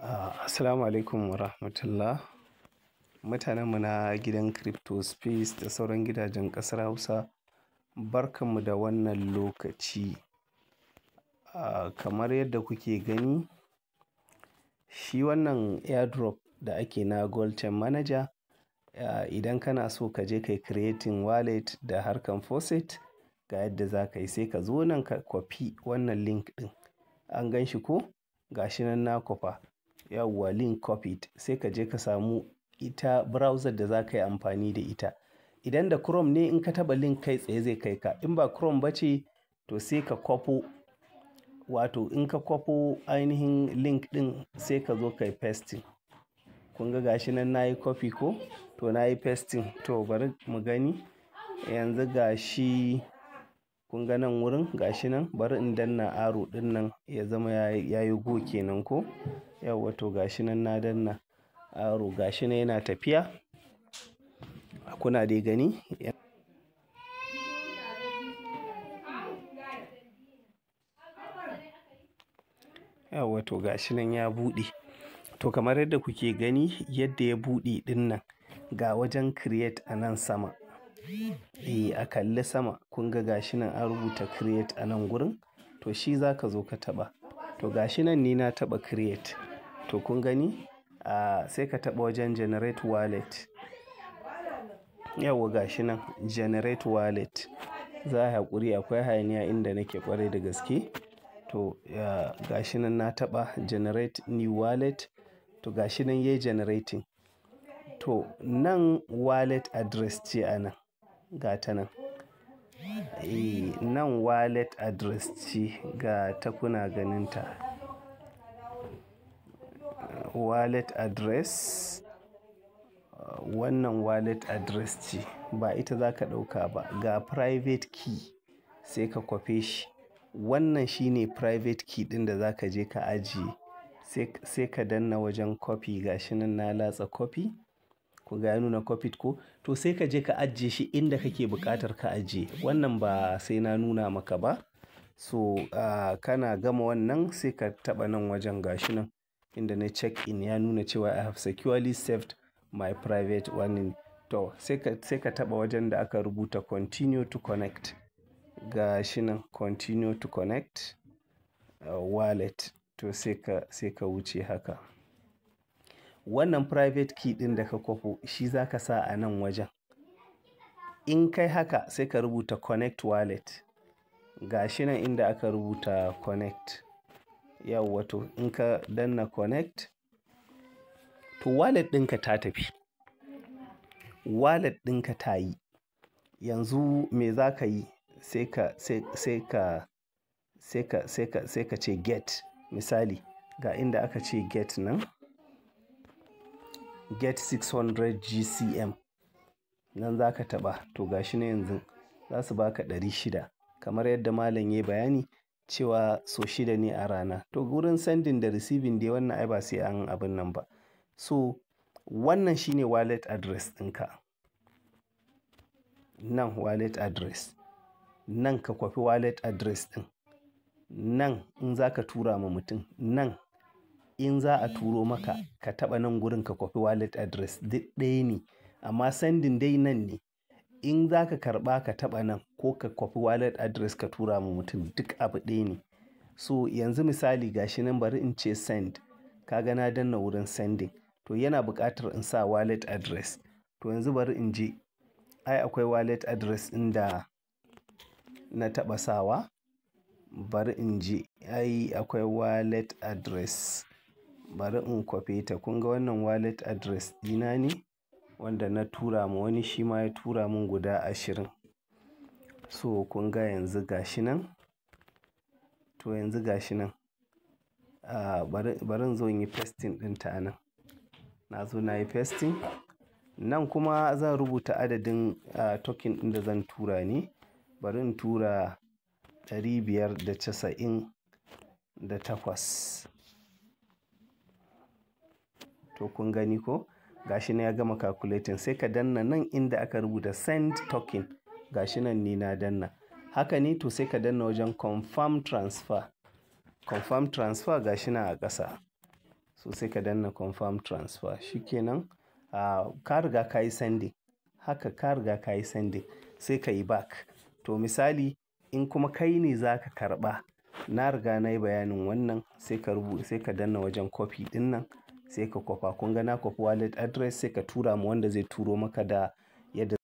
Assalamu alaikum wa rahmatullah. Mutanen mu na gidan Crypto Space da sauran gidajen ƙasar Hausa, barkan mu da wannan lokaci. Kamar yadda kuke gani, shi wannan airdrop da ake na Gold Chain Manager, idan kana so ka je ka yi creating wallet da harkan faucet, ga yadda za ka yi, sai ka zo nan ka copy wannan link ɗin. An gan shi ko? Ga shi nan na kwafa. Yauwa, link copied. Sai ka je ka samu ita browser da za ka yi amfani da ita. Idan da Chrome ne, in ka taɓa link kai tsaye zai kai ka. In ba Chrome ba ce, to sai ka kwafo, wato in ka kwafo ainihin link ɗin, sai ka zo ka yi pasting. Kun ga gashi nan nayi copy ko? To, nayi pasting. To, bari mu gani. Yanzu ga shi, kun ga nan wurin gashi nan, bari in danna arrow ɗin nan ya zama yayi go kenan ko? Yauwa, to gashi nan na danna arrow, gashi nan yana tafiya. Kuna dai gani? Yauwa, to gashi nan ya buɗe. To, kamar yadda kuke gani, yadda ya buɗe ɗin nan, ga wajen create a nan sama. Eh, a kalli sama kun ga gashi nan an rubuta create a nan gurin. To, shi za ka zo ka taɓa. To, gashi nan ni na taɓa create. To, kun gani? Sai ka taɓa wajen generate wallet. Yauwa, gashi nan generate wallet. Za a yi haƙuri, akwai hayaniya inda nake ƙwarai da gaske. To, gashi nan na taɓa generate new wallet. To, gashi nan yayi generating. To, nan wallet address ce a nan. Ga ta nan. Eh, nan wallet address ce, ga ta kuna ganin ta. Wallet address, wannan wallet address ce, ba ita za ka ɗauka ba. Ga private key, sai ka kwafe shi. Wannan shine private key ɗin da za ka je ka ajiye. Sai ka danna wajen copy, gashi nan na latsa copy. Kun ga ya nuna copied ko? To, sai ka je ka ajiye shi inda kake buƙatar ka ajiye. Wannan ba sai na nuna maka ba. So, kana gama wannan, sai ka taɓa nan wajen, gashi nan inda na check in, ya nuna cewa I have securely saved my private one. To, sai ka taɓa wajen da aka rubuta continue to connect. Gashi nan continue to connect wallet. To, sai ka wuce haka. Wannan private key ɗin da ka kwafo, shi za ka sa a nan wajen. In kai haka, sai ka rubuta connect wallet. Gashi nan inda aka rubuta connect. Yauwa, to in ka danna connect, to wallet ɗinka ta tafi. Wallet ɗinka ta yi. Yanzu me za ka yi? Sai ka ce get. Misali, ga inda aka ce get nan. Get 600 GCM. Nan za ka taɓa. To, gashi nan yanzu za su baka 600. Kamar yadda malam ya yi bayani cewa so shida ne a rana. To, wurin sending da receiving dai, wannan ai ba sai an abun nan ba. So wannan shine wallet address ɗinka. Nan wallet address. Nan ka kwafi wallet address ɗin. Nan in za ka tura ma mutum. Nan in za a turo maka, ka taɓa nan gurin ka kwafi wallet address, duk ɗaya ne. Amma sending dai nan ne. In za ka karɓa, ka taɓa nan ko ka kwafi wallet address ka tura ma mutum, duk abu ɗaya ne. So yanzu misali, gashi nan, bari in ce send. Ka ga na danna wurin sending. To, yana buƙatar in sa wallet address. To, yanzu bari in je. Ai akwai wallet address ɗin da na taɓa sawa. Bari in je. Ai akwai wallet address. Bari in kwafe ta. Kun ga wannan wallet address ɗina ne wanda na tura ma wani, shi ma ya tura mun guda 20. So kun ga yanzu gashi nan. To, yanzu gashi nan. Bari in zo in yi pasting ɗin ta a nan. Na zo na yi pasting. Nan kuma zan rubuta adadin token ɗin da zan tura ne. Bari in tura 598. To, kun gani ko? Gashi nan ya gama calculating. Sai ka danna nan inda aka rubuta send token. Gashi nan ni na danna. Haka ne, to sai ka danna wajen confirm transfer. Confirm transfer, gashi nan a ƙasa. So sai ka danna confirm transfer. Shikenan, ka riga ka yi sending. Haka ka riga ka yi sending sai ka yi back. To misali in kuma kai ne za ka karɓa, na riga na yi bayanin wannan, sai ka sai ka danna wajen copy ɗin nan sai ka kwafa. Kun ga na kwafi wallet address, sai ka tura ma wanda zai turo maka da yadda.